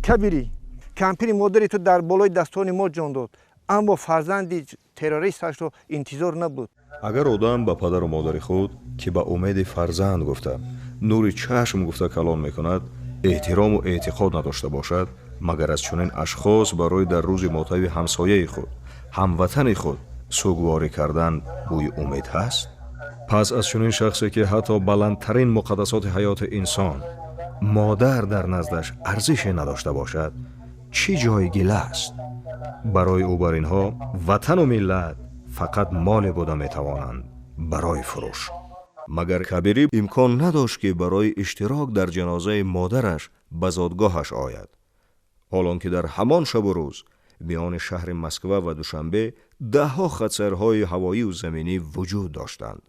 Кабирӣ, кампири модари ту дар болои дастони мо ҷон дод, аммо фарзанди террористашро интизор набуд. Агар одам ба падару модари худ, ки ба умеди фарзанд гуфта, нури чашм гуфта калон мекунад, эҳтирому эътиқод надошта бошад, магар аз чунин ашхос барои дар рӯзи мотами ҳамсояи худ, ҳамватани худ сугворӣ кардан бӯи умед ҳаст? Пас аз чунин шахсе, ки ҳатто баландтарин муқаддасоти ҳаёти инсон, модар, дар наздаш арзише надошта бошад, чӣ ҷои гила аст? Барои ӯ бар инҳо ватану миллат фақат моле буда метавонанд барои фурӯш. Магар Кабирӣ имкон надошт, ки барои иштирок дар ҷанозаи модараш ба зодгоҳаш ояд, ҳолон ки дар ҳамон шабу рӯз миёни шаҳри Москва ва Душанбе даҳҳо хатсайрҳои ҳавоию заминӣ вуҷуд доштанд?